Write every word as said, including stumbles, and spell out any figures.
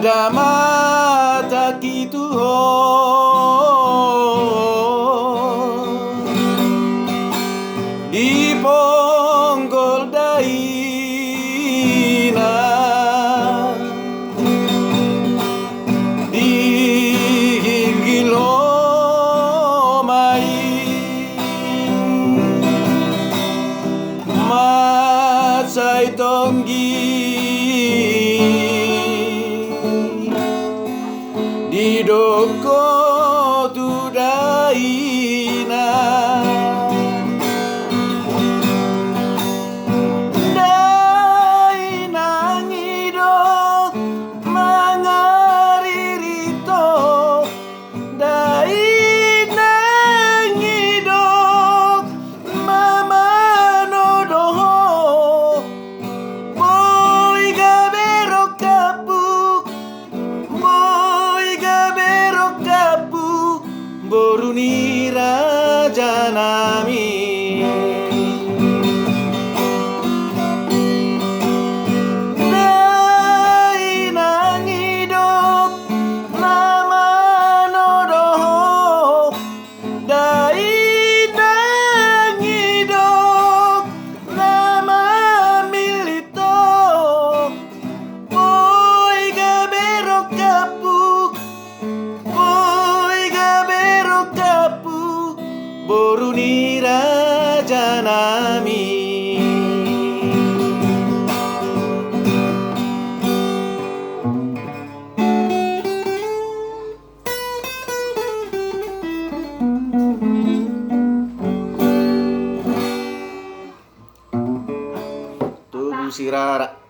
Damata kituho di ponggol daina, di gilgil lomai. Mansai tonggi didok ho tu daina. Dainang i do mangariri ho, dainang i do mamanodo ho. Boi gabe rongkapmu, boi gabe rongkapmu, boru ni rajanami. Dainang i do mamanodo ho, dainang i do mamillit ho. Boi gabe rongkapmu, boi gabe rongkapmu, boru ni rajanami. Tobu Sirara.